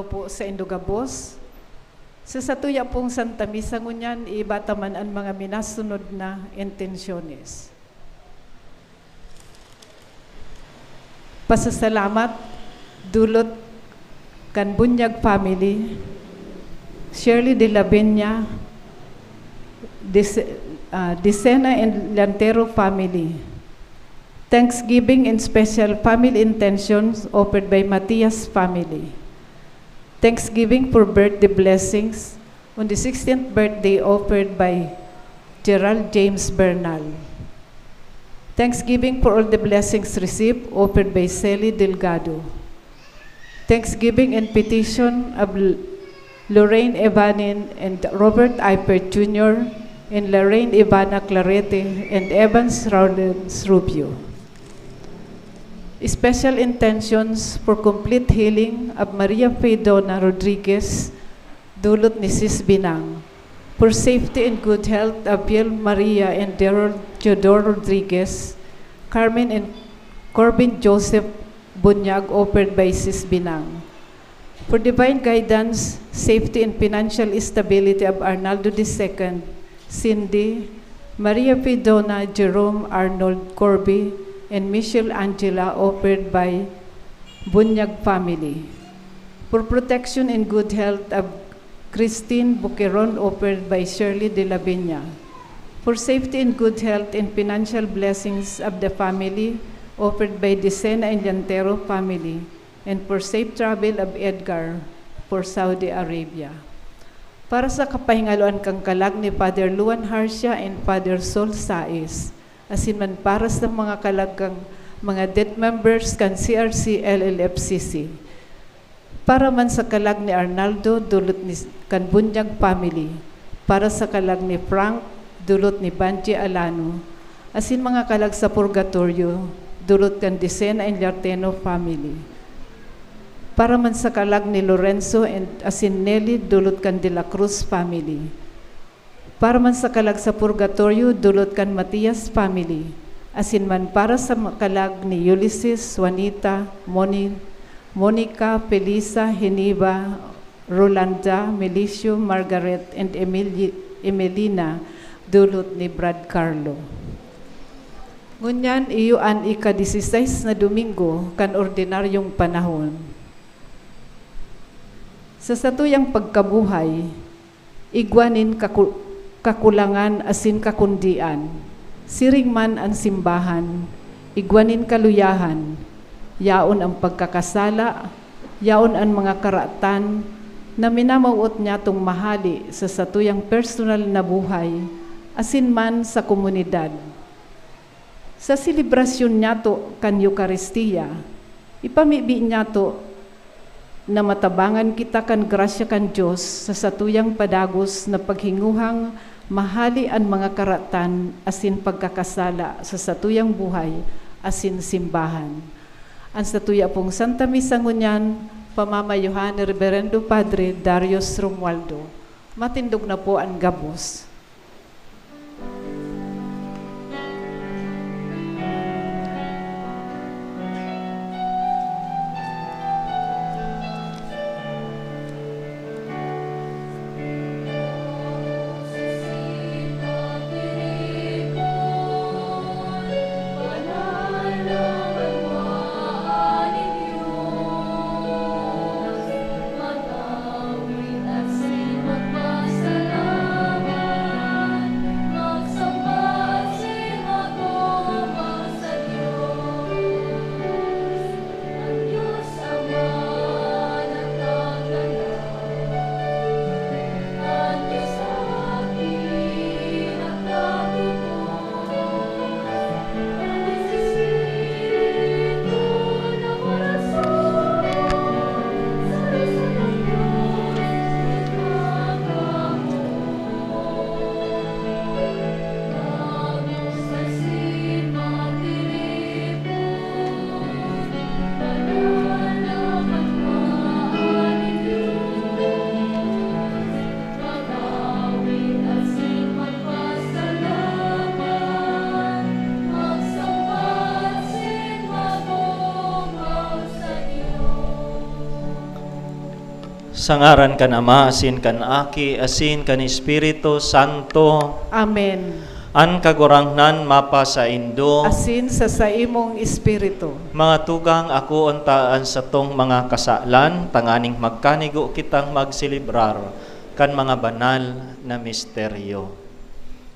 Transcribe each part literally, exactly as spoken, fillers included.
po saindo gabos. Sa satuya pong Santa Misa ngunyan, iiba ta man an mga minasunod na intensyones. Pasasalamat, dulot kan Bunyag family, Shirley de la Viña, Dece-, ah, Decena and Llantero family. Thanksgiving and special family intentions offered by Matias family. Thanksgiving for birthday blessings on the sixteenth birthday offered by Gerald James Bernal. Thanksgiving for all the blessings received offered by Sally Delgado. Thanksgiving and petition of L-, Lorraine Evanin and Robert Eifert Junior and Lorraine Ivana Clarete and Evans Rawlins Rubio. Special intentions for complete healing of Maria Fe Dona Rodriguez, dulot ni Sis Binang. For safety and good health of Piel Maria and Daryl Theodore Rodriguez, Carmen and Corbin Joseph Bunyag, offered by Sis Binang. For divine guidance, safety and financial stability of Arnaldo the second, Cindy, Maria Fe Dona, Jerome, Arnold, Corby, and Michelle Angela, offered by Bunyag family. For protection and good health of Christine Boqueron, offered by Shirley de la Viña. For safety and good health and financial blessings of the family, offered by Decena and Llantero family. And for safe travel of Edgar for Saudi Arabia. Para sa kapahingaloan kan kalag ni Father Luan Harcia and Father Sol Saiz, asin man para sa mga kalag kan mga death members kan C R C L L F C C. Para man sa kalag ni Arnaldo, dulot ni, kan Bunyag family. Para sa kalag ni Frank, dulot ni Banji Alano, asin mga kalag sa purgatoryo, dulot kan Decena and Llantero family. Para man sa kalag ni Lorenzo and asin Nelly, dulot kan De La Cruz family. Para man sa kalag sa purgatoryo, dulot kan Matias family. Asin man para sa ma-, kalag ni Ulysses, Juanita, Moni-, Monica, Felisa, Heniba, Rolanda, Melicio, Margaret, and Emili-, Emelina, dulot ni Brad Carlo. Ngunyan, iyo an ika-dieciséis na Domingo kan ordinaryong panahon. Sa satuyang pagkabuhay, igwa nin kaku-, kakulangan asin kakundian. Siring man an simbahan, igwa nin kaluyahan, yaon an pagkakasala, yaon an mga karatan na minamawot nyatong mahali sa satuyang personal na buhay asin man sa komunidad. Sa selebrasyon nyato kan Eukaristia, ipamibi nyato na matabangan kita kan grasya kan Dios sa satuyang padagos na paghinguhang mahali an mga karatan asin pagkakasala sa satuyang buhay asin simbahan. An satuya pong Santa Misa ngunyan, pamamayohan ni Reverendo Padre Darius Romualdo. Matindog na po an gabos. Sa ngaran kan Ama, asin kan Aki, asin kan Espiritu Santo. Amen. An Kagurangnan mapasaindo. Asin sa saimong espiritu. Mga tugang, akoon ta an satong mga kasalan, tanganing magkanigo kitang magselebrar kan mga banal na misteryo.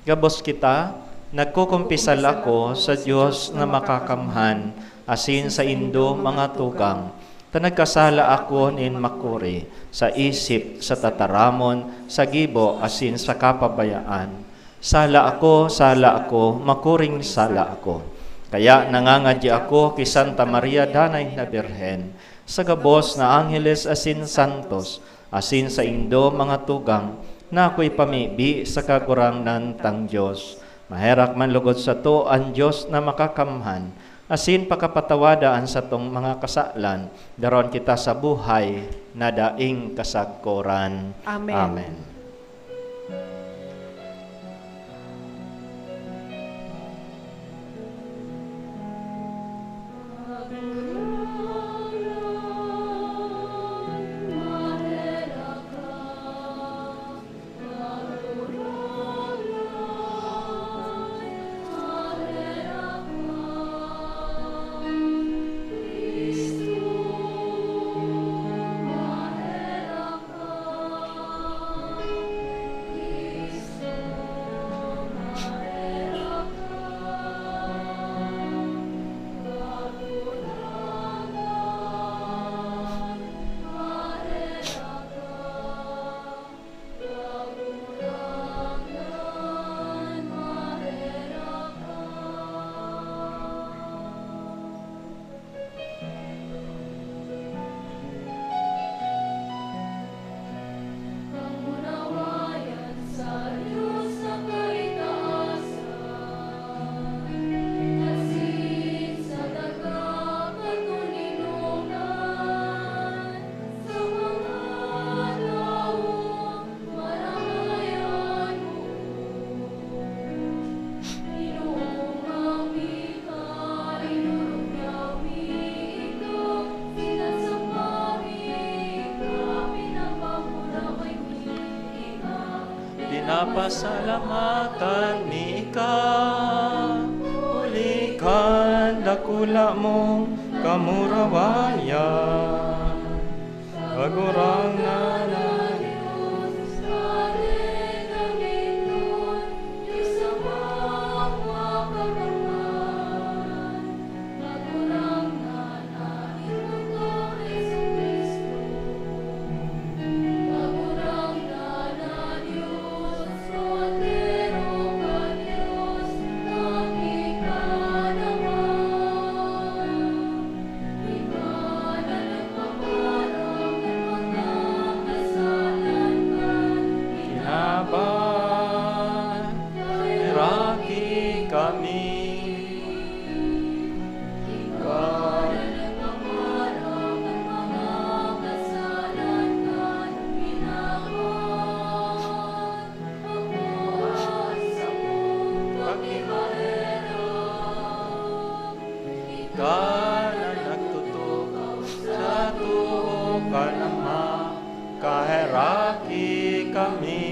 Gabos kita, nagkukumpisal ako sa Dios na makakamhan, asin saindo, mga tugang, ta nagkasala ako nin makuri, sa isip, sa tataramon, sa gibo, asin sa kapabayaan. Sala ako, sala ako, makuring sala ako. Kaya nangangadya ako ki Santa Maria Danay na Birhen, sa gabos na angheles asin santos, asin saindo, mga tugang, na akoy pamibi sa Kagurangnan tang Dios. Maherak man lugod sato an Dios na makakamhan, asin pakapatawada an satong mga kasalan, daron kita sa buhay na daing kasagkoran. Amen. Amen. Pinapasalamatan mi ika, huli kan dakula mong kamurawayan. Kagurangnan na Dios, Padre kan lindon, Dios Amang makakamhan, Kagurangnan na Dios, Jesu-Cristo. Kagurangnan na Dios, Kordero kan Dios, na ika naman. Ika na nagpaparang kan mga kasalan kan kinaban. Heraki kami. Ika na nagpaparang kan mga kasalan kan kinaban. Ako an sakong pakimaherak. Ika na nagtutukaw sa too kan Ama, kaheraki kami.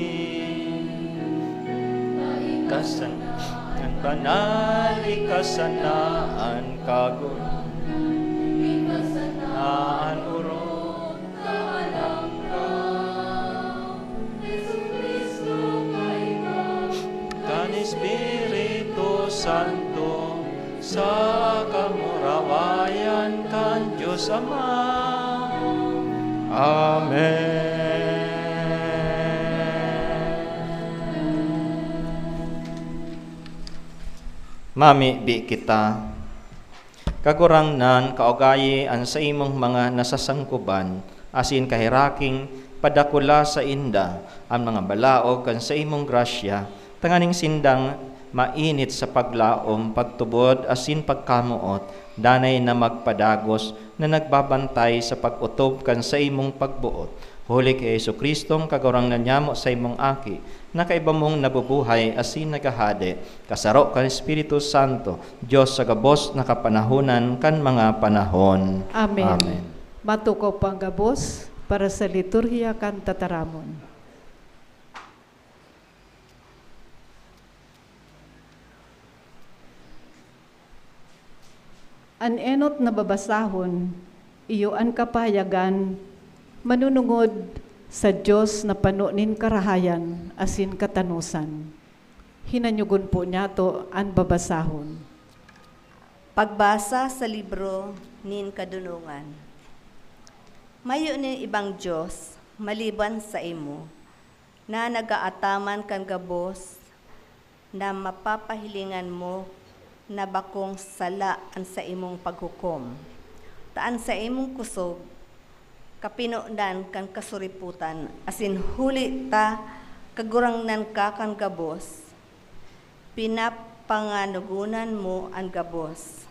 Ika sana an banal, ika sana an kagurangnan, ika sana an orog. Kahalang ka, Jesu-Cristo, kaiba kan Espiritu Santo, sa kamurawayan kan Dios Ama. Amen. Mamibi kita. Kagurangnan, kaogayi an saimong mga nasasangkoban, asin kaheraking padakula sainda an mga balaog kan saimong grasya, tanganing sindang mainit sa paglaom, pagtubod, asin pagkamoot, danay na magpadagos na nagbabantay sa pag-otob kan saimong pagboot. Huli ki Jesu-Cristong Kagurangnan nyamo, saimong Aki, na kaiba mong nabubuhay asin naghahade, kasaro kan Espiritu Santo, Dios sa gabos na kapanahonan kan mga panahon. Amen. Amen. Matukaw pang gabos. Para sa liturhiya kan tataramon. An enot na babasahon, iyo an kapahayagan manunungod sa Dios na pano nin karahayan asin katanosan. Hinanyugon po niyato an babasahon. Pagbasa sa libro nin kadunongan. Mayo nin ibang Dios maliban saimo, na nag-aataman kan gabos na mapapahilingan mo na bakong sala an saimong paghukom. Ta an saimong kusog, kapinonan kan kasuripotan, asin huli ta kagurangnan ka kan gabos, pinapanganugonan mo an gabos.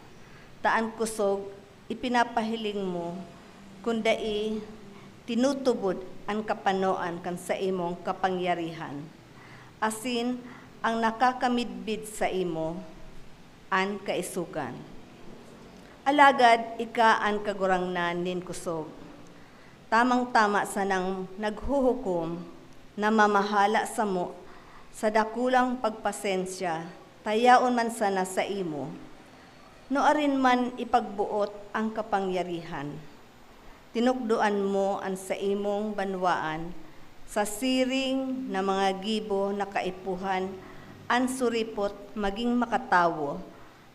Ta an kusog ipinapahiling mo, kun dai tinutubod an kapanoan kan saimong kapangyarihan, asin ang nakakamidbid saimo, an kaisogan. Alagad ika an Kagurangnan nin kusog. Tamang-tama sanang naghuhukom, namamahala samo sa dakulang pagpasensya, ta yaon man sana saimo. Nuarin man ipagboot ang kapangyarihan. Tinukdoan mo an saimong banwaan sa siring na mga gibo na kaipuhan an suripot magin makatawo,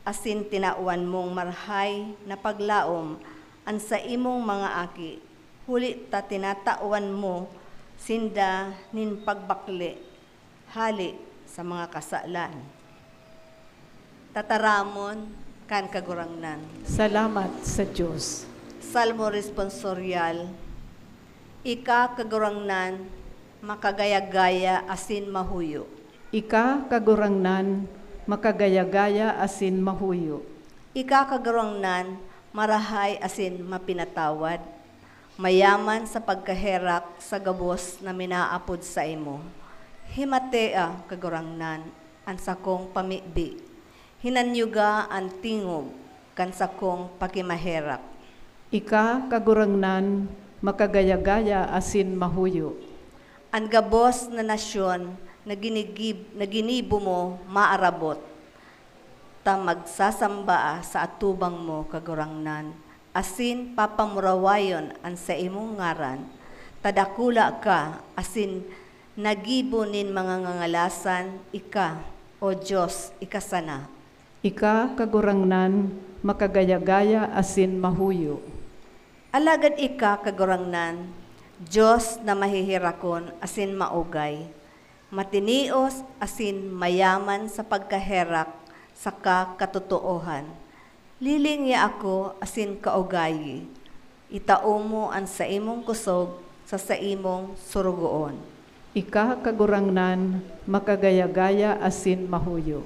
asin tinawan mong marahay na paglaom an saimong mga aki, huli ta tinatawan mo sinda nin pagbakle hale sa mga kasalan. Tataramon kan Kagurangnan. Salamat sa Dios. Salmo Responsorial. Ika, Kagurangnan, makagaya-gaya asin mahuyo. Ika, Kagurangnan, makagaya-gaya asin mahuyo. Ika, Kagurangnan, marahay asin mapinatawad, mayaman sa pagkaherak sa gabos na minaapod saimo. Himatea, Kagurangnan, an sakong pamibi. Hinanyuga an tingog kan sakong pakimaherak. Ika, Kagurangnan, makagaya-gaya asin mahuyo. An gabos na nasyon na ginigib-, na ginibo mo maarabot, ta magsasamba sa atubang mo, Kagurangnan, asin papamurawayon an saimong ngaran, ta dakula ka asin nagibo nin mga ngangalasan ika, O Dios, ika sana. Ika, Kagurangnan, makagaya-gaya asin mahuyo. Alagad ika, Kagurangnan, Dios na maheherakon asin maugay, matinios asin mayaman sa pagkaherak saka katotoohan. Lilingia ako asin kaugayi. Itao mo an saimong kusog sa saimong sorogoon. Ika, Kagurangnan, makagaya-gaya asin mahuyo.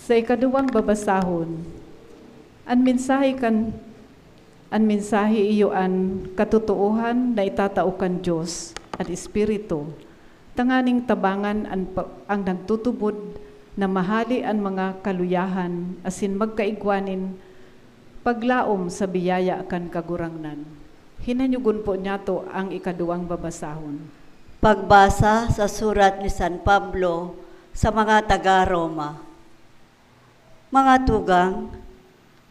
Sa ikaduwang babasahon, an mensahe kan, an mensahe iyo an katotoohan na itatao kan Dios, an Espiritu, tanganing tabangan an pa-, ang nagtutubod na mahale an mga kaluyahan asin magkaigwa nin paglaom sa biyaya kan Kagurangnan. Hinanyugon po niyato ang ikaduwang babasahon. Pagbasa sa surat ni San Pablo sa mga taga Roma. Mga tugang,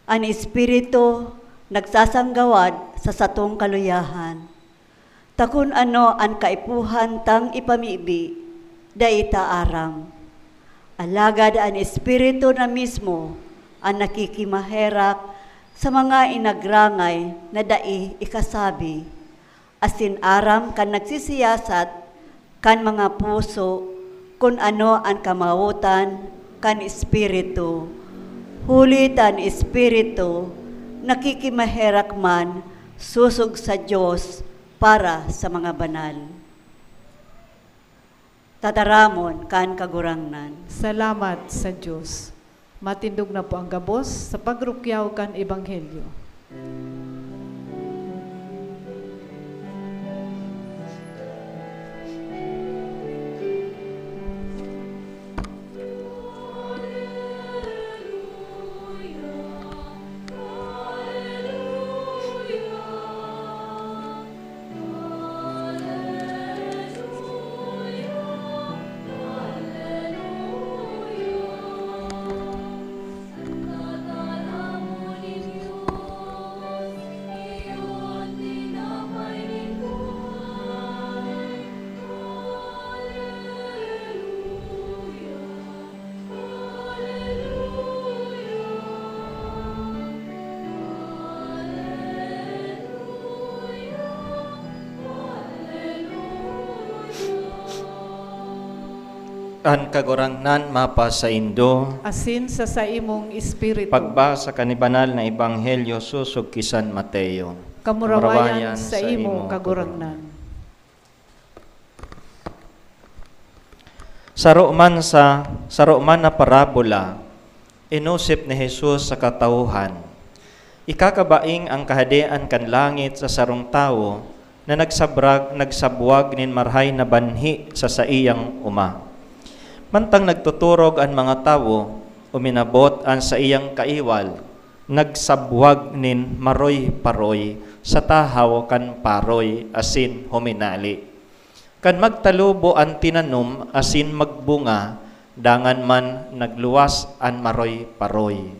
an Espiritu nagsasanggawad sa satong kaluyahan. Ta kun ano an kaipuhan tang ipamibi, dai ta aram. Alagad an Espiritu na mismo an nakikimaherak sa mga inagrangay na dai ikasabi, asin aram kan nagsisiyasat kan mga puso kun ano an kamawotan kan Espiritu, huli ta an Espiritu nakikimaherak man sosog sa Dios para sa mga banal. Tataramon kan Kagurangnan. Salamat sa Dios. Matindog na po ang gabos sa pagrukyaw kan Ebanghelyo. An Kagurangnan mapasaindo. Asin sa saimong espiritu. Pagbasa kan Banal na Ebanghelyo sosog ki San Mateo. Kamurawayan sa imo, Kagurangnan. Saro man sa, saro man na parabola, inusip ni Jesus sa katauhan, "Ikakabaing an Kahadean kan langit sa sarong tawo na nagsabrag, nagsabwag nin marahay na banhi sa saiyang oma. Mantang nagtuturog an mga tawo, uminabot an saiyang kaiwal, nagsabwag nin maroy-paroy sa tahaw kan paroy asin huminali. Kan magtalubo an tinanom asin magbunga, dangan man nagluwas an maroy-paroy.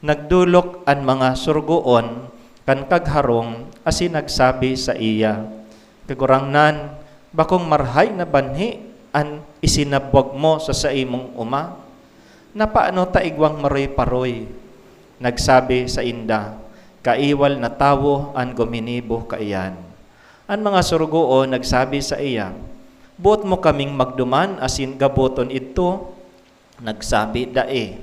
Nagdolok an mga surugoon kan kagharong asin nagsabi saiya, 'Kagurangnan, bakong marahay na banhi an isinabwag mo sa saimong oma? Napano ta igwang maroy-paroy?' Nagsabi sainda, 'Kaiwal na tawo an guminibo kaiyan.' An mga surugoon nagsabi saiya, 'Boot mo kaming magduman asin gaboton idto?' Nagsabi, 'Dai.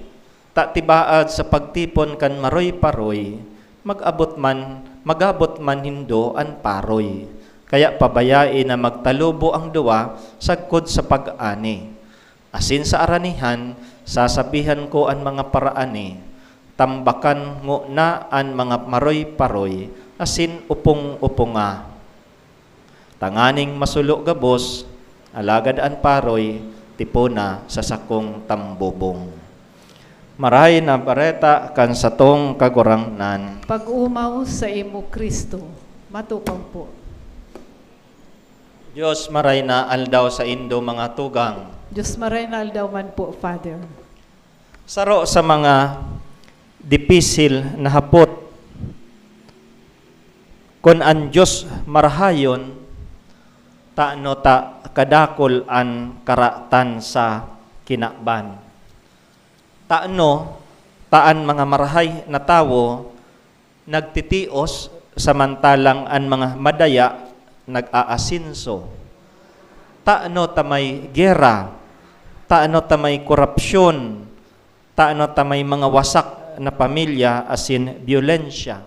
Ta tibaad sa pagtipon kan maroy-paroy, mag-abot man, mag-abot man nindo an paroy. Kaya pabayai na magtalubo ang duwa sagkod sa pag-ani.' Asin sa aranihan, sasabihan ko an mga paraani, 'Tambakan ngona an mga maroy-paroy asin opong-oponga.' Tanganing masulo gabos, alagad an paroy tipona sa sakong tambobong." Marahay na Bareta kan satong Kagurangnan. Pag-omaw sa imo, Cristo. Matupang po. Dios, marahay na aldaw saindo, mga tugang. Dios, marahay na aldaw man po, Father. Saro sa mga dipisil na hapot, kun an Dios marahayon, tano ta kadakul an karatan sa kinaban? Tano ta an mga marahay na tawo nagtitios, samantalang an mga madaya nag-aasenso? Tano ta may gera? Tano ta may korapsyon? Tano ta may mga wasak na pamilya asin byolensya?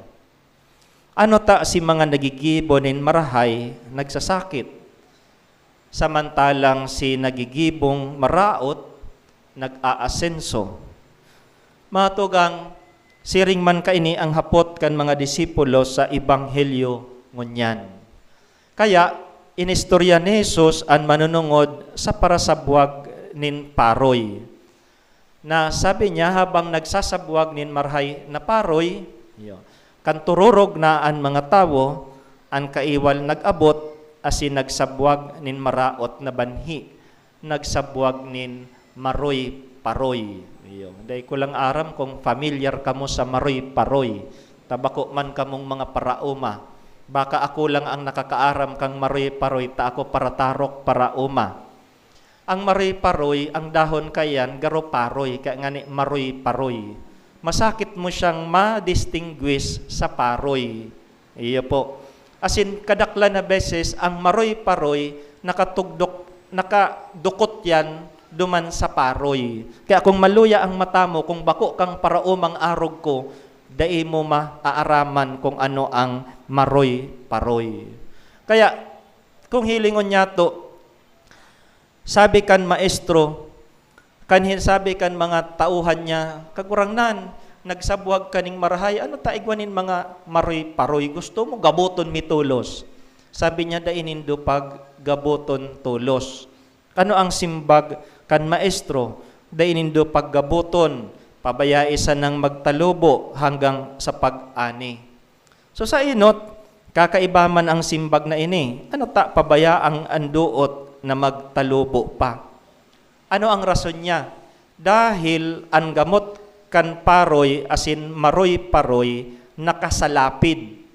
Ano ta si mga nagigibo nin marahay nagsasakit, samantalang si nagigibong maraot nag-aasenso? Mga tugang, siring man kaini ang hapot kan mga disipulo sa Ebanghelyo ngunyan. Kaya, inistorya ni Jesus an manunungod sa parasabwag nin paroy, na sabi niya, habang nagsasabwag nin marahay na paroy, iyo, kan tururog na an mga tawo, an kaiwal nag-abot asin nagsabwag nin maraot na banhi, nagsabwag nin maroy-paroy. Iyo. Dai ko lang aram kung familiar kamo sa maroy-paroy. Ta bako man kamong mga paraoma. Baka ako lang ang nakakaaram kan maroy-paroy, ta ako paratarok, paraoma. Ang maroy-paroy, ang dahon kaiyan, garo paroy, kaya ngani maroy-paroy. Masakit mo siyang ma-distinguish sa paroy. Iyo po. Asin, kadaklan na beses, ang maroy-paroy, nakatugdok, nakadukot yan duman sa paroy. Kaya kung maluya ang mata mo, kung bako kang paraomang arog ko, dai mo maaaraman kung ano ang maroy-paroy. Kaya, kung hilingon niyato, sabi kan maestro, kan hin-, sabi kan mga tauhan niya, "Kagurangnan, nagsabwag kaning marahay, ano ta igwa nin mga maroy-paroy? Gusto mo, gaboton mi tolos." Sabi niya, "Dai nindo paggaboton tolos." Ano ang simbag kan maestro? "Dai nindo paggaboton, pabayai sanang magtalubo hanggang sa pag-ani." So, sa enot, kakaiba man ang simbag na ini. Ano ta pabayaang an doot na magtalubo pa? Ano ang rason niya? Dahil an gamot kan paroy asin maroy-paroy nakasalapid.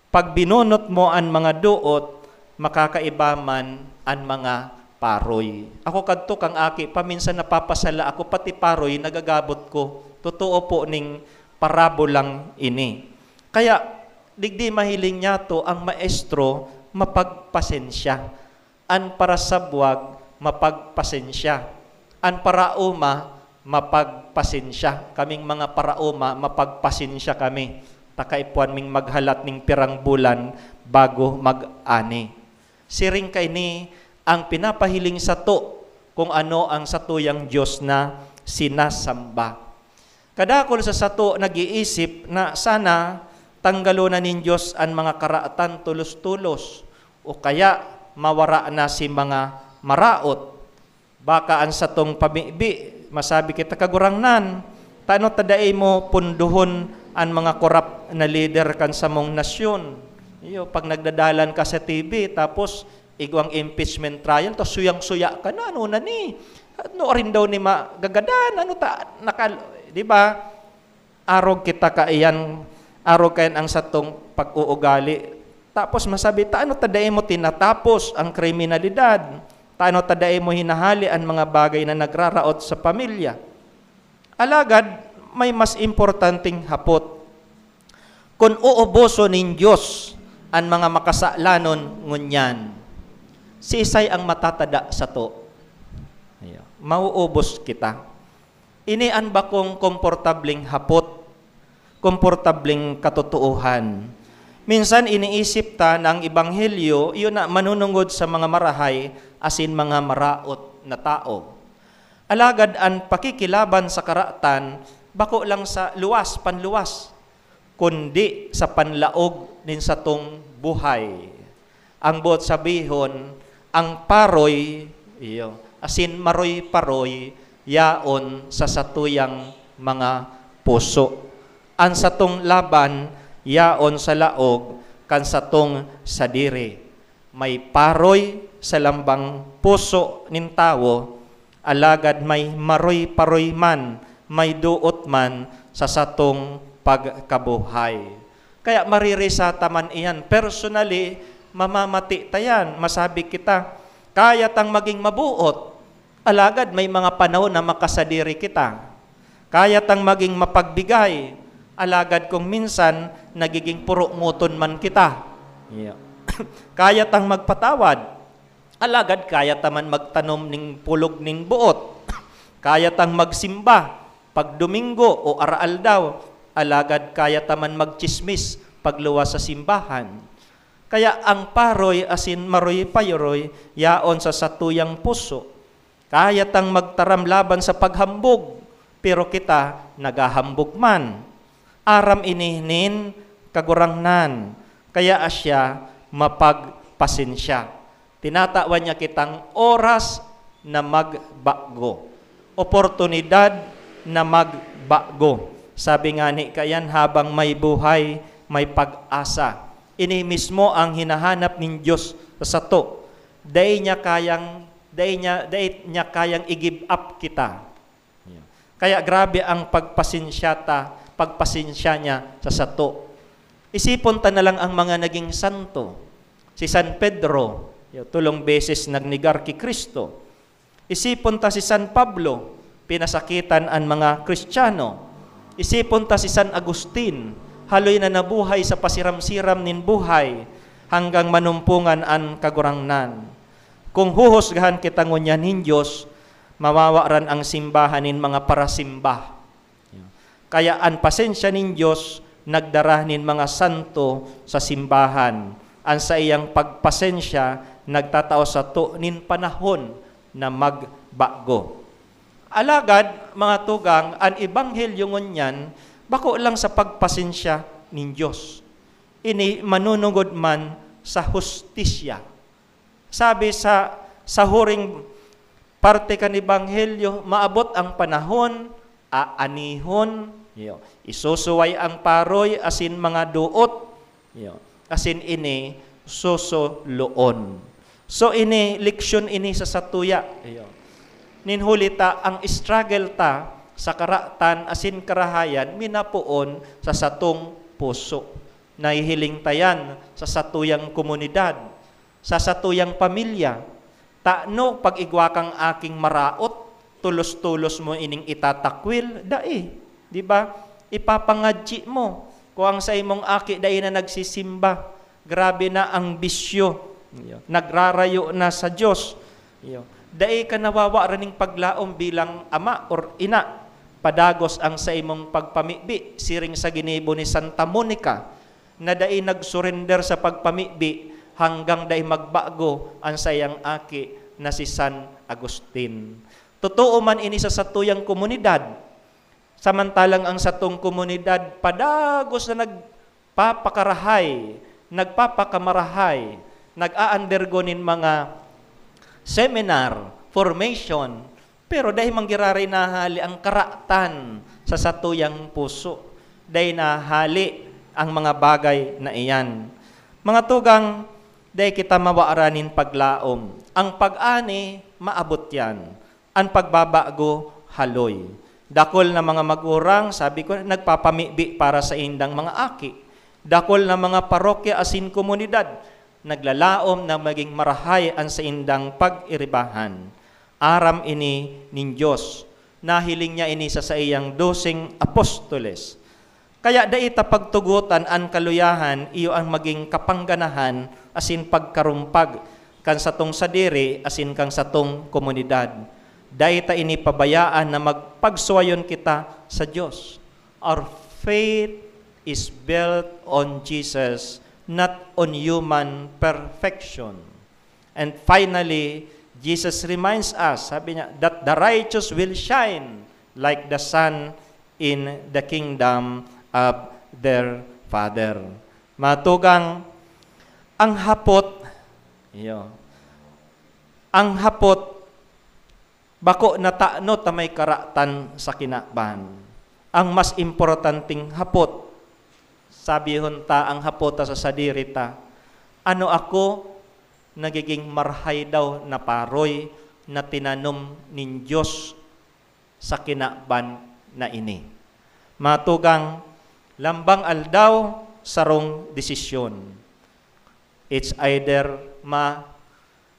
Pag binunot mo an mga doot, makakaiba man an mga paroy. Ako kadto kang aki, paminsan napapasala ako, pati paroy nagagabot ko. Totoo po ning parabolang ini. Kaya, digdi mahiling niyato ang maestro mapagpasensya. An parasabwag mapagpasensya. An paraoma, mapagpasensya. Kaming mga paraoma, mapagpasensya kami. Ta kaipuhan ming maghalat ning pirang bulan bago mag-ani. Siring kaini ang pinapahiling sato kung ano ang satuyang Dios na sinasamba. Kadakul sa sato nag-iisip na sana tanggalon na nin Dios an mga karaatan tolos-tolos, o kaya mawara na si mga maraot. Baka an satong pamibi, masabi kita, "Kagurangnan, tano ta dai mo pundohon an mga korap na lider kan samong nasyon?" Iyo, pag nagdadalan ka sa T V, tapos igwang impeachment trial, tapos suyang-suya ka na, ano na ni? Ano rin daw ni magagadan? Ano ta, nakal-, di ba? Arog kita kaiyan, arog kayan ang satong pag-uugali. Tapos masabi, "Tano ta dai mo tinatapos ang kriminalidad? Tano ta dai mo hinahali an mga bagay na nagraraot sa pamilya?" Alagad, may mas importanteng hapot. Kun uuboson nin Dios an mga makasalanon ngunyan, siisay ang matatada sato? Iyo. Mauubos kita. Ini an bakong komportableng hapot, komportableng katotoohan. Minsan iniisip ta na ang ebanghelyo iyo na manunungod sa mga marahay asin mga maraot na tawo. Alagad an pakikilaban sa karatan bako lang sa luwas, panluwas, kundi sa panlaog nin satong buhay. Ang boot sabihon, ang paroy, iyo, asin maroy-paroy, yaon sa satuyang mga puso. An satong laban, yaon sa laog kan satong sadiri. May paroy sa lambang puso nin tawo, alagad may maroy-paroy man, may doot man sa satong pagkabuhay. Kaya maririsa ta man iyan. Personally, mamamati ta yan. Masabi kita, kaya tang maging mabuot, alagad may mga panahon na makasadiri kita. Kaya tang maging mapagbigay, alagad kung minsan nagiging puro ngoton man kita. Yeah. Kaya tang magpatawad, alagad kaya ta man magtanom ning pulog ning boot. Kaya tang magsimba pag Domingo o araaldaw, alagad kaya ta man magtsismis pagluwas sa simbahan. Kaya ang paroy asin maroy-paroy yaon sa satuyang puso. Kaya tang magtaram laban sa paghambog, pero kita naghahambog man. Aram ini nin Kagurangnan, kaya siya mapagpasensya. Tinatawan niya kitang oras na magbago, oportunidad na magbago. Sabi ngani kaiyan, "Habang may buhay, may pag-asa." Ini mismo ang hinahanap nin Dios sa sato. Dai niya kayang, dai niya, dai niya kayang i-give up kita. Kaya grabe ang pagpasensya ta, pagpasensya niya sa sato. Isipon ta na lang ang mga naging santo. Si San Pedro, yo, tolong beses nagnegar ki Cristo. Isipon ta si San Pablo, pinasakitan an mga Kristiyano. Isipon ta si San Agustin, haloy na nabuhay sa pasiram-siram nin buhay, hanggang manumpongan an Kagurangnan. Kung huhusgahan kita ngunyan nin Dios, mawawaran ang simbahan nin mga parasimba. Kaya an pasensya nin Dios nagdara nin mga santo sa simbahan. An saiyang pagpasensya nagtatao sato nin panahon na magbago. Alagad, mga tugang, an ebanghelyo ngunyan bako lang sa pagpasensya nin Dios. Ini manunungod man sa hustisya. Sabi sa, sa huring parte kan ebanghelyo, maabot ang panahon, aanihon, yo, isusuway ang paroy asin mga doot, yo, asin ini susuloon. So, ini, leksyon ini sa satuya, yo. Nin huli ta, ang struggle ta sa karatan asin karahayan minapoon sa satong puso. Nahihiling ta yan sa satuyang komunidad, sa satuyang pamilya. Tano pag igwa kang aking maraot, tolos-tolos mo ining itatakwil? Dai. Di ba? Ipapangadyi mo. Kung ang sa imong aki dai na nagsisimba, grabe na ang bisyo. Iyo. Nagrarayo na sa Diyos. Iyo. Dai ka nawawara nin paglaom bilang ama or ina. Padagos ang saimong pagpamibi, siring sa ginibo ni Santa Monica, na dai nagsurender sa pagpamibi hanggang dai magbago an saiyang aki na si San Agustin. Totoo man ini sa satuyang komunidad, samantalang ang satong komunidad padagos na nagpapakarahay, nagpapakamarahay, nag-a-undergo nin mga seminar, formation, pero dai man giraray nahali ang karatan sa satuyang puso. Dai nahali ang mga bagay na iyan. Mga tugang, dai kita mawara nin paglaom. Ang pag-ani, maabot yan. An pagbabago, haloy. Dakul na mga magurang, sabi ko, nagpapamibi para sa indang mga aki. Dakul na mga parokya asin komunidad, naglalaom na maging marahay an saindang pag-iribahan. Aram ini nin Dios. Nahiling niya ini sa saiyang doseng apostoles. Kaya dai ta pagtugotan an kaluyahan, iyo an magin kapangganahan asin pagkarumpag kan satong sadiri asin kan satong komunidad. Dai ta ini pabayaan na magpagsuwayon kita sa Dios. Our faith is built on Jesus, not on human perfection. And finally, Jesus reminds us, sabi niya, that the righteous will shine like the sun in the kingdom of their Father. Mga tugang, ang hapot, iyo, ang hapot, bako na tano ta may karatan sa kinaban. Ang mas importanteng hapot, sabihon ta ang hapot ta sa sadiri ta, ano ako, nagiging marhay daw na paroy na tinanom nin Dios sa kinaban na ini. Mga tugang, lambang aldaw, sarong desisyon. It's either ma-,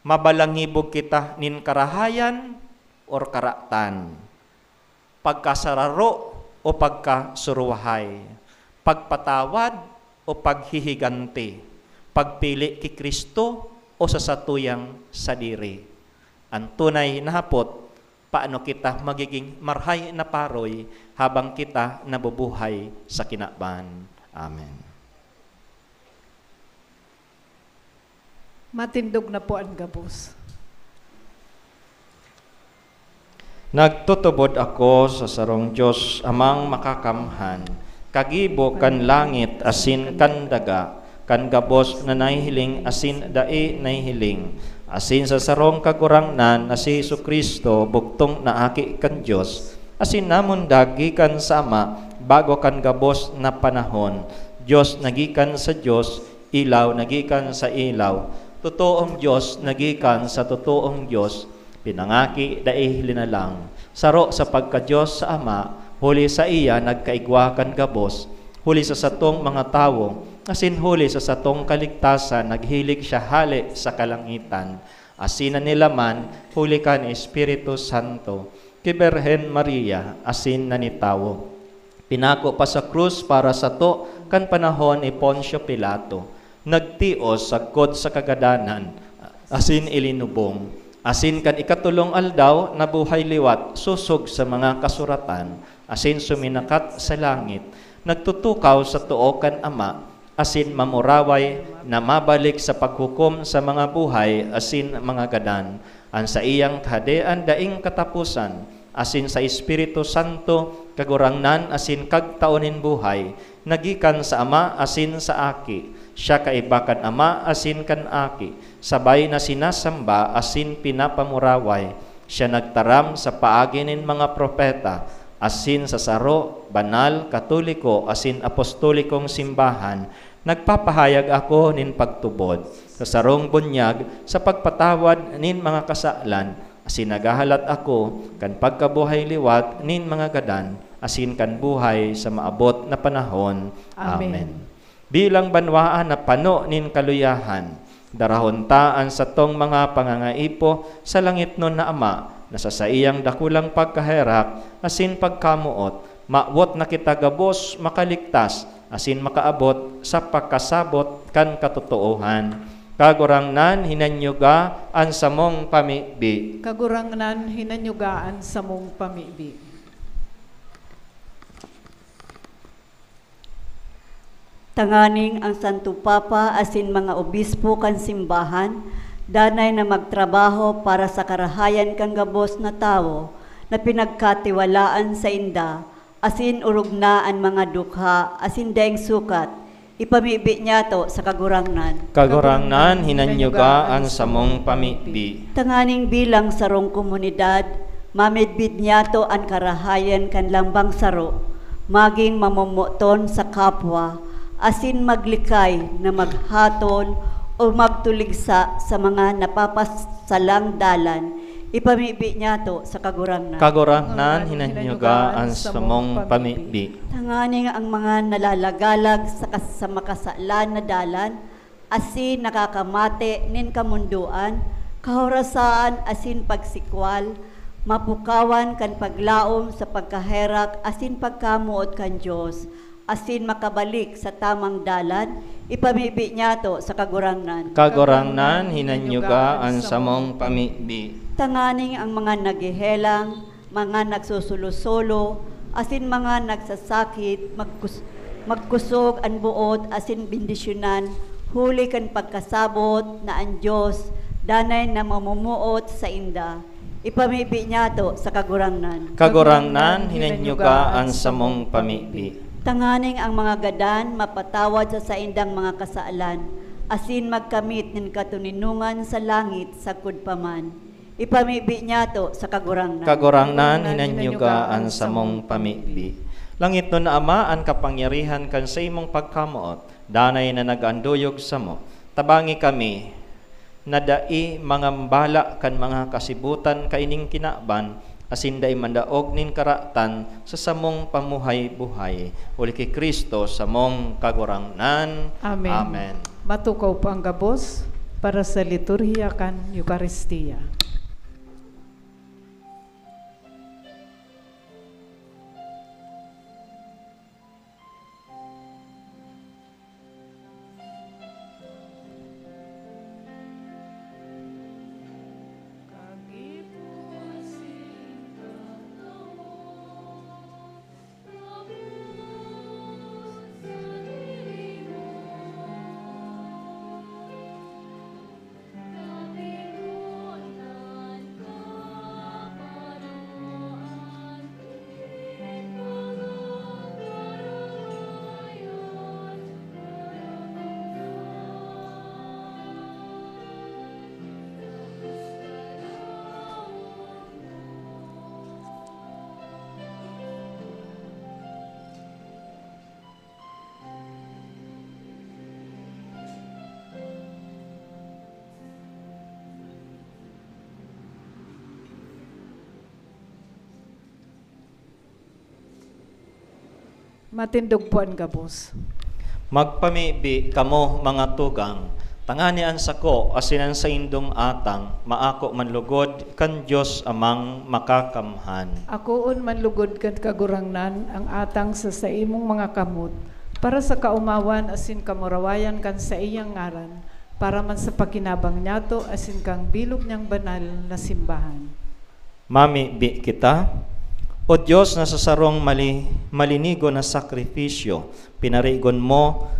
mabalangibog kita nin karahayan or karatan, pagkasararo o pagkasuruhay, pagpatawad o paghihiganti, pagpili ki Cristo o sa satuyang sadiri. An tunay na hapot, paano kita magiging marhay na paroy habang kita nabubuhay sa kinaban? Amen. Matindog na po an gabos. Nagtutubod ako sa sarong Dios, Amang Makakamhan, kagibo kan langit asin kan daga, kan gabos na nahihiling asin dai nahihiling, asin sa sarong Kagurangnan na si Jesu-Cristo, bugtong na Aki kan Dios, asin namundag gikan sa Ama bago kan gabos na panahon, Dios na gikan sa Dios, ilaw na gikan sa ilaw, totoong Dios na gikan sa totoong Dios, pinangaki, dai linalang, saro sa pagka-Dios sa Ama, huli saiya nagkaigwa kan gabos, huli sa satong mga tawo, asin huli sa satong kaligtasan naghilig siya hale sa kalangitan, asin nanilaman huli kan Espiritu Santo, ki Birhen Maria, asin nanitawo. Pinako pa sa krus para sato kan panahon ni Poncio Pilato. Nagtios sagkod sa kagadanan, asin ilinubong. Asin kan ikatolong aldaw, nabuhay liwat sosog sa mga kasuratan, asin suminakat sa langit. Nagtutukaw sa too kan Ama, asin mamuraway na mabalik sa paghukom sa mga buhay asin mga gadan. An saiyang Kahadean daing kataposan, asin sa Espiritu Santo, Kagurangnan asin Kagtao nin buhay, na gikan sa Ama asin sa Aki. Siya kaiba kan Ama asin kan Aki, sabay na sinasamba asin pinapamuraway. Siya nagtaram sa paagi nin mga propeta, asin sa saro, banal, katoliko, asin apostolikong simbahan, nagpapahayag ako nin pagtubod sa sarong bunyag sa pagpatawad nin mga kasalan, asin naghahalat ako kan pagkabuhay liwat nin mga gadan, asin kan buhay sa maabot na panahon. Amen. Amen. Bilang banwaan na pano nin kaluyahan, darahon ta an satong mga pangangaipo sa langitnon na Ama, na sa saiyang dakulang pagkaherak asin pagkamoot, mawot na kita gabos makaligtas asin makaabot sa pakasabot kan katotoohan. Kagurangnan, hinanyuga an samong pamibi. Kagurangnan, hinanyuga an samong pamibi. Tanganing ang Santo Papa asin mga obispo kan simbahan danay na magtrabaho para sa karahayan kan gabos na tawo na pinagkatiwalaan sainda, asin orog na an mga dukha asin daing sukat, ipamibi niyato sa Kagurangnan. Kagurangnan, hinanyuga an samong pamibi. Tanganing bilang sarong komunidad, mamidbid niyato an karahayan kan lambang saro, magin mamomoton sa kapwa, asin maglikay na maghaton o magtuligsa sa mga napapasalang dalan, ipamibi niyato sa Kagurangnan. Kagurangnan, hinanyuga an samong pamibi. Tanganing ang mga nalalagalag sa kas-, sa makasalan na dalan, asin nakakamate nin kamondoan, kahorasaan asin pagsikwal, mapukawan kan paglaom sa pagkaherak asin pagkamoot kan Dios, asin makabalik sa tamang dalan, ipamibi niyato sa Kagurangnan. Kagurangnan, hinanyuga an samong pamibi. Tanganing ang mga naghehelang, mga nagsusolo-solo, asin mga nagsasakit, magkus-, magkusog an boot asin bendisyonan, huli kan pagkasabot na an Dios danay na mamumuot sainda. Ipamibi niyato sa Kagurangnan. Kagurangnan, hinanyuga an samong pamibi. Tanganing ang mga gadan mapatawad sa saindang mga kasalan, asin magkamit nin katoninongan sa langit sagkod pa man. Ipamibi niyato sa Kagurangnan. Kagurangnan, hinanyuga an samong pamibi. Langitnon na Ama, an kapangyarihan kan saimong pagkamoot, danay na nag-anduyog samo. Tabangi kami na dai mangambala kan mga kasibutan kaining kinaban, asin dai mandaog nin karatan sa samong pamuhay-buhay. Huli ki Cristo, samong Kagurangnan. Amen. Amen. Matukaw po ang gabos para sa liturhiya kan Eukaristia. Matindog po an gabos. Magpamibi kamo, mga tugang, tangani an sako asin an saindong atang maako manlugod kan Dios Amang Makakamhan. Akoon manlugod kan Kagurangnan ang atang sa saimong mga kamot, para sa kaomawan asin kamurawayan kan saiyang ngaran, para man sa pakinabang niyato asin kan bilog niyang banal na simbahan. Mamibi kita. O Dios, na sa sarong mali-, malinigo na sakrifisyo, pinarigon mo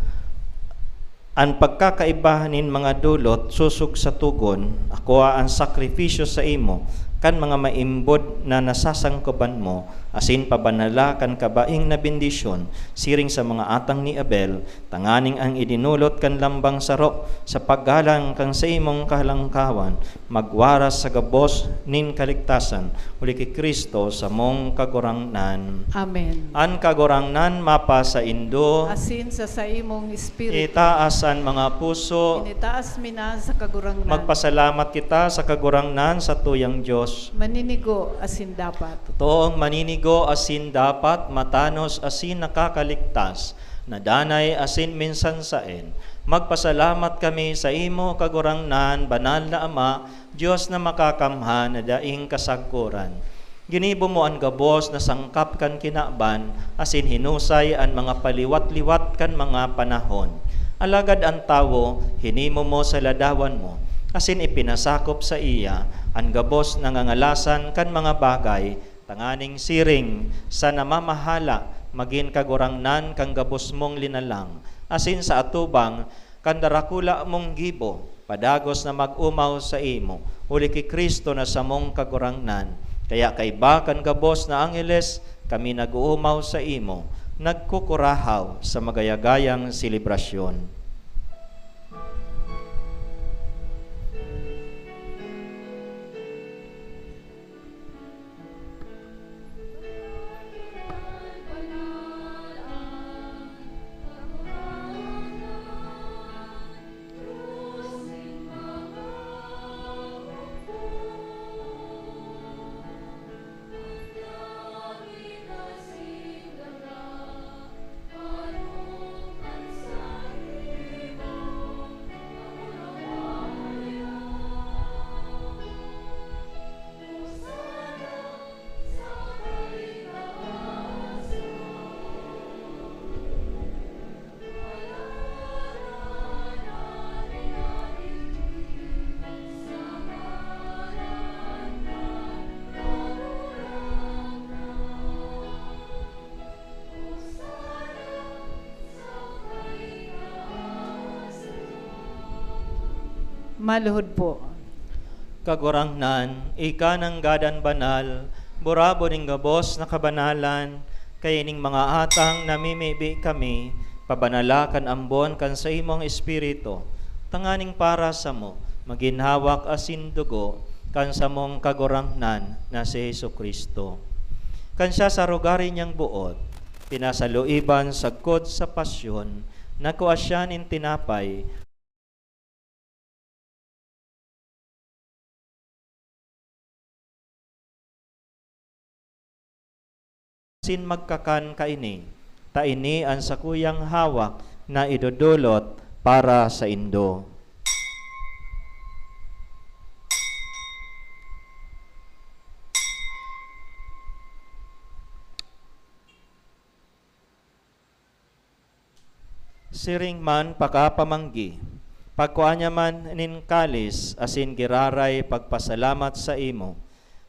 an pagkakaiba nin mga dolot sosog sa togon, akoa an sakrifisyo saimo kan mga maimbod na nasasangkoban mo, asin pabanala kan kabaing na bendisyon siring sa mga atang ni Abel, tanganing ang idinolot kan lambang saro sa paggalang kan saimong kahalangkawan magwaras sa gabos nin kaligtasan, huli ki Cristo, samong Kagurangnan. Amen. An Kagurangnan mapasaindo. Asin sa saimong espiritu. Itaas an mga puso. Initaas mi na sa Kagurangnan. Magpasalamat kita sa Kagurangnan, satuyang Dios. Maninigo asin dapat. Totoong maninigo asin dapat, matanos asin nakakaligtas, na danay asin minsan saen. Magpasalamat kami saimo, Kagurangnan, Banal na Ama, Dios na makakamhan na daing kasagkoran. Ginibo mo an gabos na sangkap kan kinaban, asin hinusay an mga paliwat-liwat kan mga panahon. Alagad an tawo, hinimo mo sa ladawan mo, asin ipinasakop saiya an gabos na ngangalasan kan mga bagay, tanganing siring sa namamahala magin kagurangnan kan gabos mong linalang, asin sa atubang kan darakula mong gibo, padagos na mag-omaw saimo, huli ki Cristo na samong Kagurangnan. Kaya kaiba kan gabos na angheles, kami nag-oomaw saimo, nagkukurahaw sa magayagayang selebrasyon. Maluhod po. Kagurangnan, ika nanggadan banal, burabod nin gabos na kabanalan, kaya ning mga atang namimibi kami, pabanala kan ambon kan saimong Espiritu, tanganing para samo, magin hawak asin dugo kan samong Kagurangnan na si Jesu-Cristo. Kan siya sa rugari niyang boot, pinasaluiban sagkod sa pasyon, nagkua siya nin tinapay, asin magkakan kaini, ta ini an sakuyang hawak na idodolot para saindo. Siring man pakapamanggi, pagkua niya man nin kalis asin giraray pagpasalamat saimo,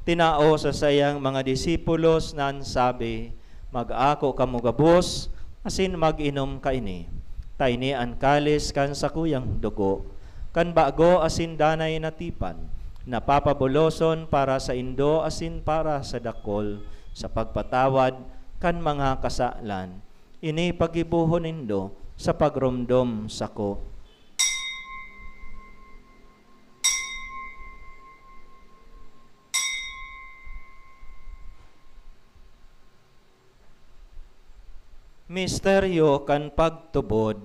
tinao sa saiyang mga disipulos na an sabi, "Mag-ako kamo gabos asin mag-inom kaini, ta ini an kalis kan sakuyang dugo, kan bago asin danay na tipan, na papabuloson para saindo asin para sa dakul sa pagpatawad kan mga kasalan. Ini paggibohon nindo sa pagromdom sako." Misteryo kan pagtubod.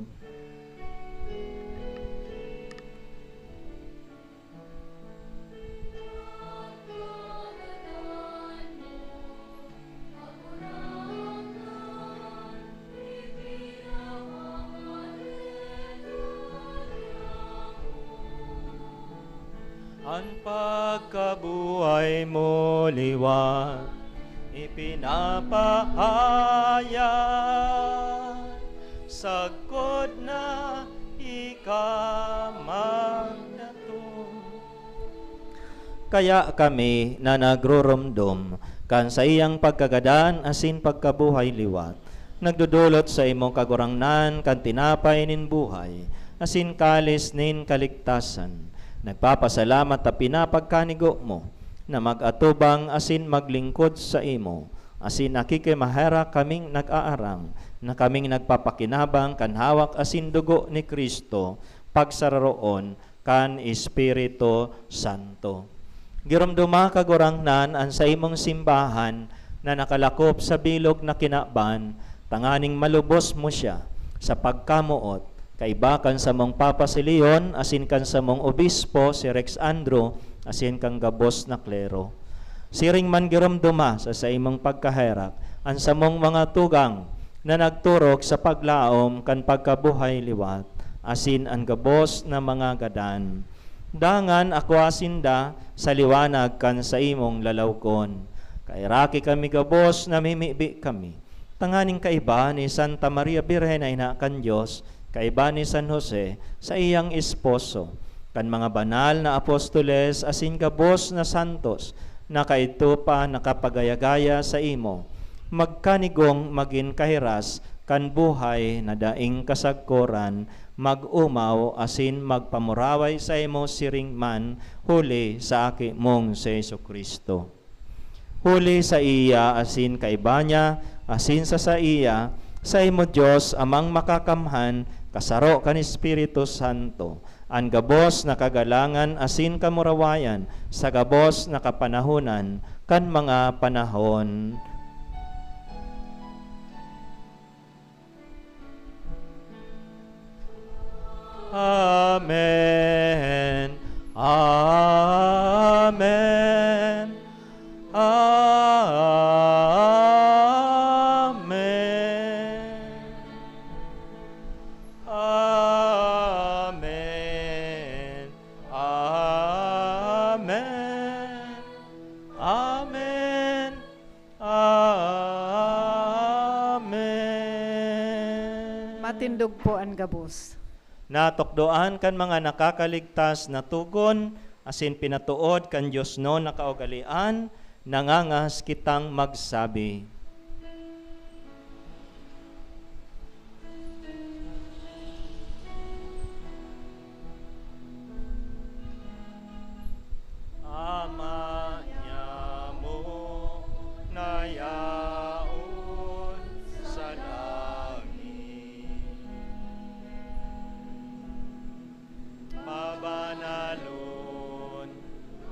An pagkabuhay mo liwat ipinapahayag, sagkod na ika magdatong. Kaya kami na nagruromdom kan saiyang pagkagadan asin pagkabuhay liwat, nagdodolot sa imong Kagurangnan kan tinapay nin buhay asin kalis nin kaligtasan. Nagpapasalamat ta pinapagkanigo mo na mag-atubang asin maglingkod saimo, asin nakikimaherak kaming nag-aarang na kaming nagpapakinabang kan hawak asin dugo ni Cristo, pagsararoon kan Espiritu Santo. Giromdoma, Kagurangnan, an saimong simbahan na nakalakop sa bilog na kinaban, tanganing malubos mo siya sa pagkamoot, kaiba kan samong Papa si Leon asin kan samong Obispo si Rex Andrew asin kan gabos na klero. Siring man giromdoma sa saimong pagkaherak an samong mga tugang na nagturog sa paglaom kan pagkabuhay liwat asin an gabos na mga gadan. Dangan akua sinda sa liwanag kan saimong lalawgon. Kaheraki kami gabos, namimibi kami, tanganing kaiba ni Santa Maria Birhen na Ina kan Dios, kaiba ni San Jose, saiyang esposo, kan mga banal na apostoles asin gabos na santos na kaidto pa nakapagaya-gaya saimo, magkanigong magin kahiras kan buhay na daing kasagkoran, mag-omaw asin magpamuraway saimo siring man huli sa Aki mong si Jesu-Cristo. Huli saiya asin kaiba niya, asin sa saiya, saimo Dios, Amang Makakamhan, kasaro kan Espiritu Santo, an gabos na kagalangan asin kamurawayan sa gabos na kapanahonan kan mga panahon. Amen. Amen. Amen. Amen. Amen. Amen. Amen. Matindog po an gabos. Natukdoan kan mga nakakaligtas na togon asin pinatood kan diosnon na kaugalean, nangangahas kitang magsabi. Ama niamo na yaon sa langit, pabanalon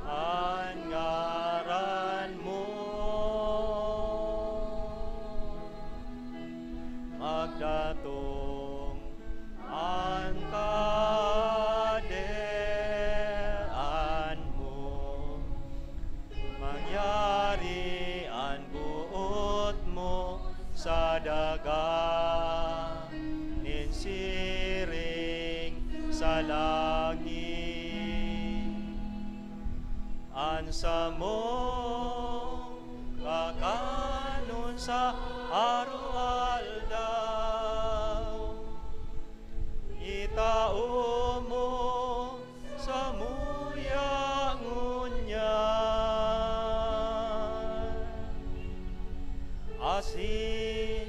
an ngaran mo. Magdatong an Kahadean mo. Mangyari an boot mo sa daga nin siring sa langit. An samong kakanon sa araw-aldaw, itao mo samuya ngunyan, asin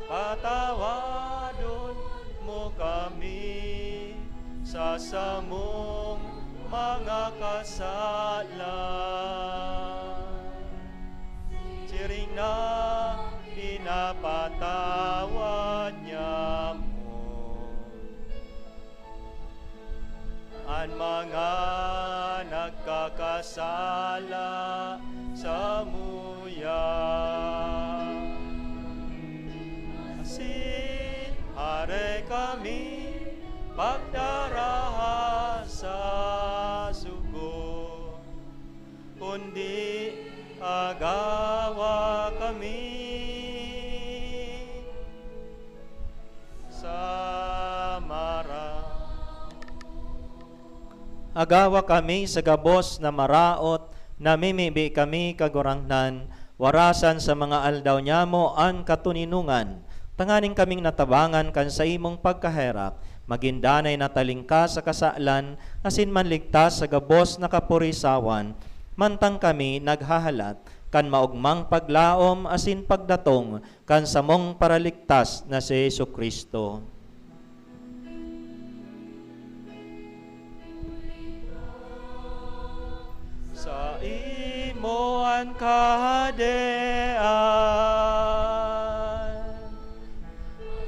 patawadon mo kami sa samong mga kasalan, siring na pinapatawad niamo an mga nagkakasala samuya. Asin hare kami pagdaraha sa sugo, kundi agawa kami sa mara-. Agawa kami sa gabos na maraot, namimibi kami, Kagurangnan, warasan sa mga aldaw nyamo an katoninongan, tanganing kaming natabangan kan saimong pagkaherak, magin danay na talingkas sa kasalan, asin manligtas sa gabos na kapurisawan, mantang kami naghahalat kan maogmang paglaom asin pagdatong kan samong Paraligtas na si Jesu-Cristo. Saimo an Kahadean,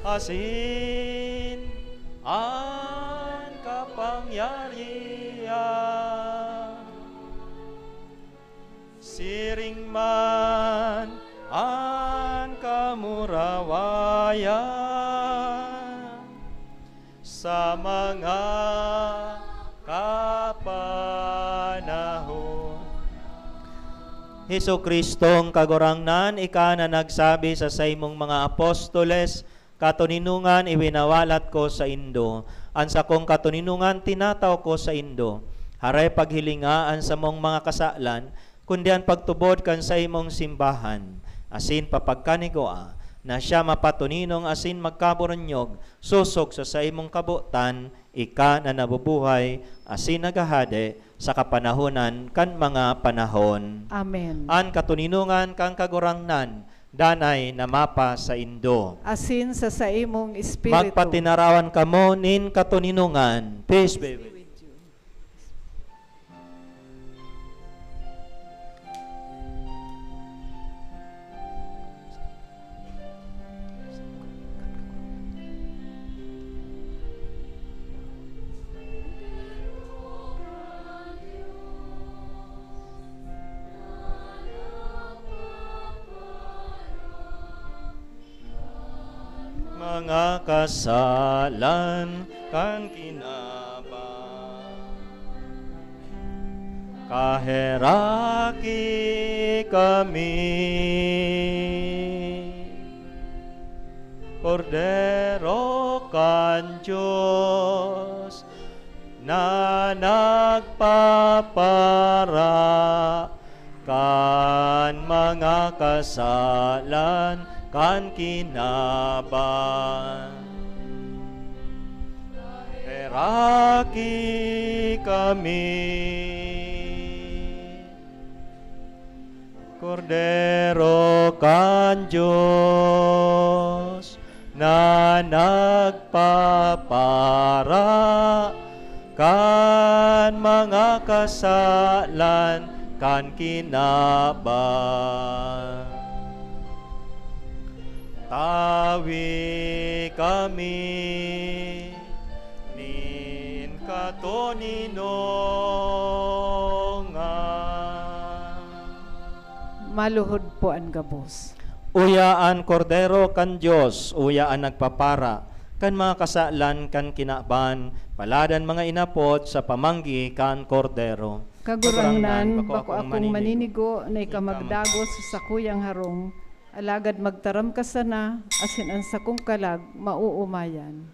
asin an kapangyarihan, siring man an kamurawayan sa mga kapanahon. Jesu-Cristong Kagurangnan, ika na nagsabi sa saimong mga apostoles, "Katoninongan iwinawalat ko saindo, an sakong katoninongan tinatao ko saindo." Hare paghilinga an samong mga kasalan, kundi an pagtubod kan saimong simbahan, asin papagkanigua na siya mapatoninong asin magkaburunyog, sosog sa saimong kabotan, ika na nabubuhay asin naghahade sa kapanahonan kan mga panahon. Amen. An katoninongan kan Kagurangnan danay na mapa saindo. Asin sa saimong espiritu. Magpatinarawan kamo nin katoninongan. Peace be with you. Mga kasalan kan kinaban, kaheraki kami. Kordero kan Dios na nagpapara kan mga kasalan kan kinaban. Heraki kami. Kordero kan Dios na nagpapara kan mga kasalan kan kinaban. Tawi kami nin katoninongan. Maluhod po an gabos. Uya an Kordero kan Dios, uya an nagpapara kan mga kasalan kan kinaban, palad an mga inapod sa pamanggi kan Kordero. Kagurangnan, bako akong maninigo na ika magdagos sa sakuyang harong, alagad magtaram ka sana, asin an sakong kalag maoomayan.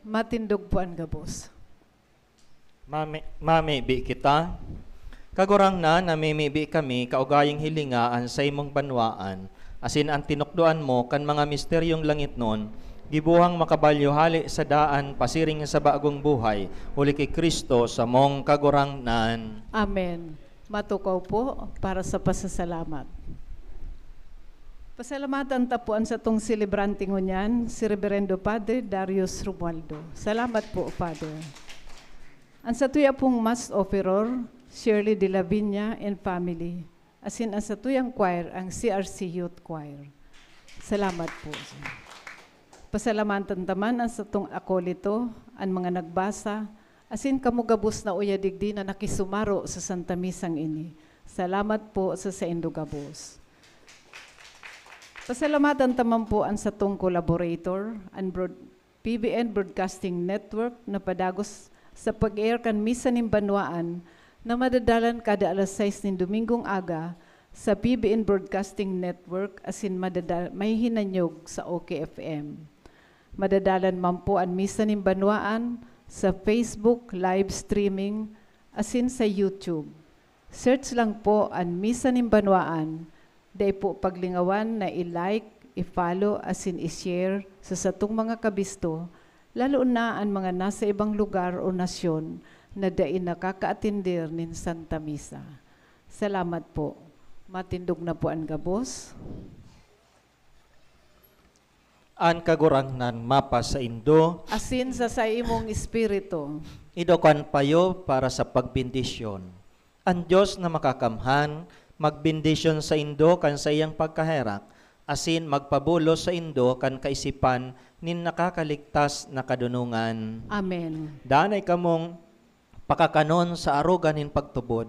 Matindog po an gabos. Mami-, mamibi kita. Kagurangnan, namimibi kami, kaugayang hilinga an saimong banwaan, asin an tinukdoan mo kan mga misteryong langitnon, gibohang makabalyo hale sa daan pasiring sa bagong buhay, huli ki Cristo, samong Kagurangnan. Amen. Matukaw po para sa pasasalamat. Pasalamatan ta po an satong selebrante ngunyan, si Reverendo Padre Darius Romualdo. Salamat po, Father. An satuya pong Mass Offeror, Shirley de la Viña and family, asin an satuyang choir, ang C R C Youth Choir. Salamat po. Pasalamatan ta man an satong akolito, an mga nagbasa, Asin kamo gabos na uya digdi na nakisumaro sa Santa Misang ini. Salamat po sa saindo gabos. Pasalamatan ta man po an satong collaborator, an Broad-, P B N Broadcasting Network, na padagos sa pag-air kan Misa nin Banwaan na madadalan kada alas sais nin Domingong aga sa P B N Broadcasting Network asin madada-, mahihinanyog sa O K F M. Madadalan man po an Misa nin Banwaan sa Facebook live streaming asin sa YouTube. Search lang po an Misa nin Banwaan. Dai po paglingawan na i-like, i-follow asin i-share sa satong mga kabisto, lalo na an mga nasa ibang lugar o nasyon na dai nakakaatender nin Santa Misa. Salamat po. Matindog na po an gabos. An Kagurangnan mapasaindo. Asin sa saimong espiritu. Idukan payo para sa pagbendisyon. An Dios na Makakamhan magbendisyon saindo kan saiyang pagkaherak, asin magpabulos saindo kan kaisipan nin nakakaligtas na kadonongan. Amen. Danay kamong pakakanon sa arogan nin pagtubod,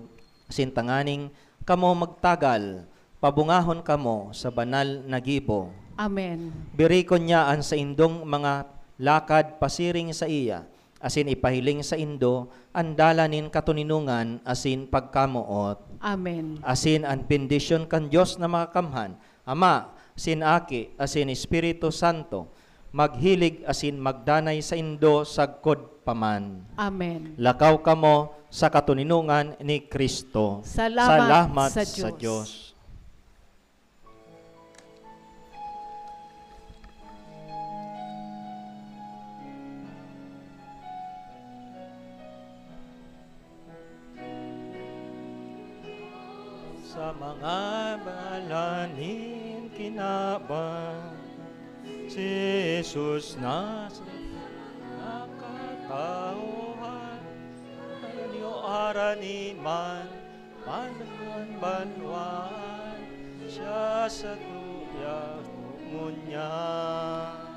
asin tanganing kamo magtagal, pabungahon kamo sa banal na gibo. Amen. Birikon niya an saindong mga lakad pasiring saiya, asin ipahiling saindo an dalan nin katoninongan asin pagkamoot. Amen. Asin an bendisyon kan Dios na Makakamhan, Ama, asin Aki, asin Espiritu Santo, maghilig asin magdanay saindo sagkod pa man. Amen. Lakaw kamo sa katoninongan ni Cristo. Salamat Salamat sa sa Diyos. Diyos. Sa mga dalan nin kinaban, si Jesus na sa katauhan, iyo arani man, panahon banwaan, siya sa tuya ngunyan.